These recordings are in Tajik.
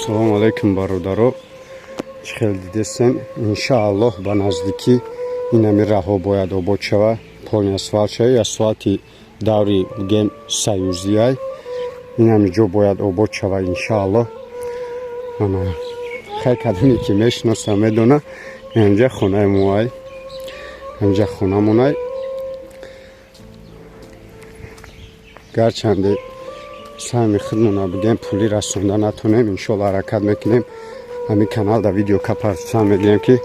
Ассалому алайкум, бародаро. Чӣ хел дидестен, иншааллоҳ, ба наздикӣ инами раҳо бояд обод шава, полный асфалт шава. Асфалти даври, бигем, союзияй. Инами ҷо бояд обод шава, иншааллоҳ. Ана хай, кадоме ки мешиноса, медона, инҷа хонаи моай, инҷа хонамонай. Гарчанде саҳми худмона, бигем, пулӣ расонда натонем, иншоалло, ҳаракат мекунем. Ҳамин канал да видео капарсан мегӯем, ки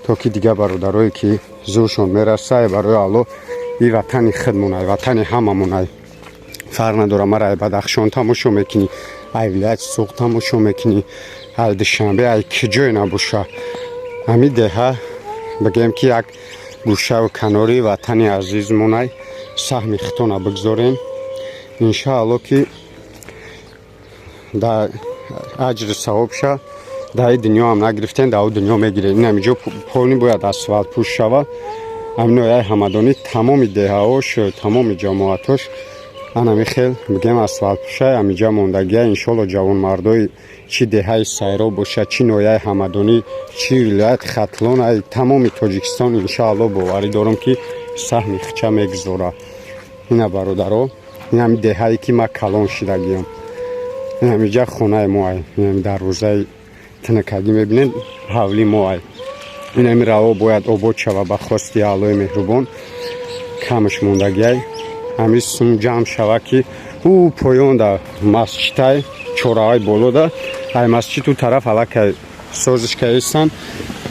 то ки дигар бародарое ки зӯршон мераса. Барои Алло, и ватани худмонай, ватани ҳамамонай, фарқ надора. Мара ай Бадахшон тамошо мекунӣ, ай вилояти Суғд тамошо мекунӣ, ай Душанбе, ай киҷое набоша, ҳамин деҳа, бигем, ки як гӯшаву канори ватани азизмонай. Саҳми худтона бигзорем, иншаалло, ки да аҷри савобша дар ин дунё ҳам нагирифтем, дар ӯ дунё мегирем. Ин ҳамиҷо полный бояд асфалт пӯш шава. Ҳамин ноҳияи Ҳамадонӣ, тамоми деҳаҳош, тамоми ҷамоатҳош анами хел, бигем, асфалтпӯшай. Ҳамиҷа мондагия. Иншоалло, ҷавонмардои чӣ деҳаи Сайроб бошад, чӣ ноҳияи Ҳамадонӣ, чӣ вилояти Хатлон, ай тамоми Тоҷикистон, иншоалло, боварӣ дорам, ки саҳми хича мегузора. Ина, бародаро, ин ҳами деҳае ки ман калон шидагиям, ин ҳамиҷа хонаи моай. Ин дарвозаи тинакагӣ мебинед, ҳавли моай. Ин ҳами раво бояд обод шава ба хости Аллои меҳрубон. Камаш мондагиай. Ҳами сум ҷамъ шава, ки ӯ поён да масҷидай, чораҳои болода, ай масҷид ӯ тараф аллакай созиш кардистанд.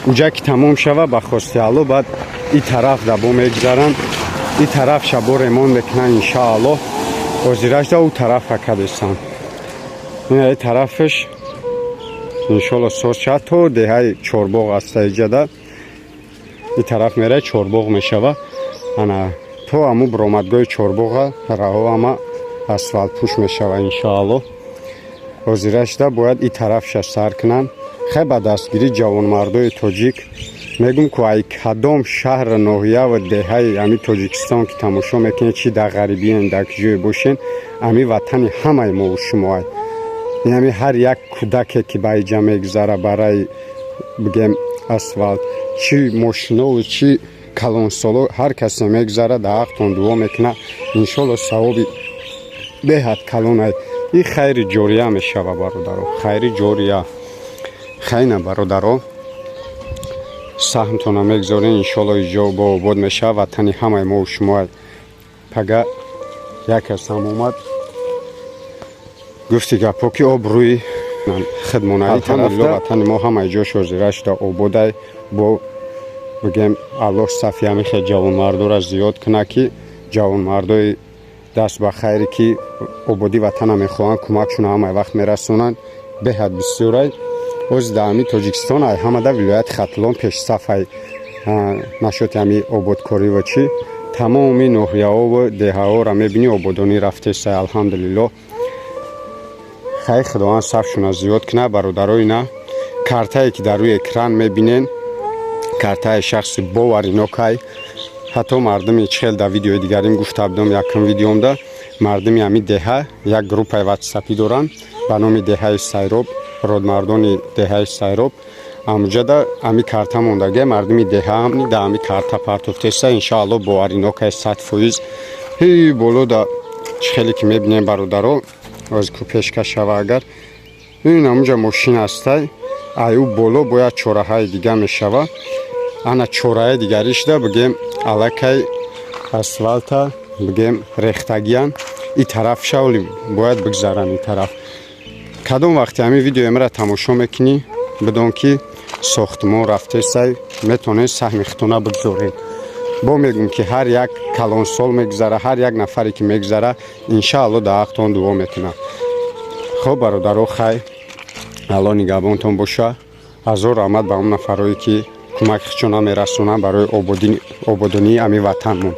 Уҷа ки тамом шава, ба хости Алло, баъд и тараф дабо мегузаранд, и тараф шабо ремонт мекунанд, иншааллоҳ. Ҳозирашда ӯ тарафа кардистанд. Ин тарафаш, иншоалло, соз шавад, то деҳаи Чорбоғ аста. Иҷада и тараф мерай, Чорбоғ мешава. Ана то ҳамун буромадгоҳи Чорбоға раҳо ҳама асфалтпӯш мешава, иншоалло. Ҳозирашда бояд и тарафша сар кунанд. Хай, ба дастгирии ҷавонмардои тоҷик мегӯм, ку ай кадом шаҳр, ноҳияву деҳаи ҳами Тоҷикистон ки тамошо мекунед, чӣ дар ғарибиен, дар ки ҷое бошен, ҳами ватани ҳамаи мову шумоай. Ҳами ҳар як кӯдаке ки ба иҷа мегузара, барои, бигем, асфалт, чӣ мошинову чӣ калонсоло, ҳар касе мегузара, дар ҳақтон дуо мекунад, иншоалло, савоби беҳад калонай. И хайри ҷория мешава, бародаро, хайри ҷория. Хайна, бародаро, саҳмтона мегузорем, иншоалло, иҷо бо обод мешава. Ватани ҳамаи мову шумо. Пага як касам омад, гуфти гапҳо, ки обрӯи хидмонаи. Алҳамдулилло, ватани мо ҳамаи ҷош ҳозира шуда, ободай. Бо бигем, Аллоҳ сафи ҳамин хел ҷавонмардоро зиёд кунад, ки ҷавонмардои даст ба хайре, ки ободии ватана мехоҳанд, кӯмакшона ҳамаи вақт мерасонанд. Беҳад бисёрай. Ҳозир дар ҳамин Тоҷикистон ай ҳамада вилояти Хатлон пешсафай нашоти ҳами ободкориву чӣ. Тамоми ноҳияҳову деҳаҳоро мебинӣ, ободонӣ рафтесай, алҳамдулилло. Хай, Худованд сафшона зиёд кунад, бародарои. На картае ки дар рӯи экран мебинен, картаи шахси боваринокай. Ҳатто мардуми чӣ хел дар видеои дигарим гуфта будам, якум видеомда, мардуми ҳамин деҳа як группаи ватсапӣ доранд ба номи деҳаи Сайроб, родмардони деҳаи Сайроб. Ҳамуҷада ҳами карта мондагия. Мардуми деҳаам дар ҳами карта партофтеса, иншоалло, боваринокай 100%. Ҳи, болода чӣ хеле ки мебинем, бародаро, оз ку пешкаш шава. Агар ин ҳамуҷа мошин ҳастай, ай ӯ боло бояд чораҳаи дига мешава. Ана чораҳаи дигарӣ шуда, бигем, аллакай асфалта, бигем, рехтагиян. И тараф шавли бояд бигзаранд. И тараф кадом вақте ҳамин видеои маро тамошо мекунӣ, бидон, ки сохтмон рафтесай, метавонед саҳми худтона бигзоред. Бо мегӯм, ки ҳар як калонсол мегузара, ҳар як нафаре ки мегузара, иншаалло, дар ҳақтон дуо мекунад. Хоб, бародаро, хай, Алло нигаҳбонтон боша. Ҳазор раҳмат ба он нафарое ки кӯмаки худшона мерасонанд барои ободонии ҳамин ватанмон.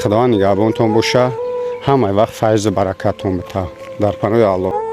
Худованд нигаҳбонтон боша, ҳамаи вақт файзу баракаттон бита. Дар паноҳи Аллоҳ.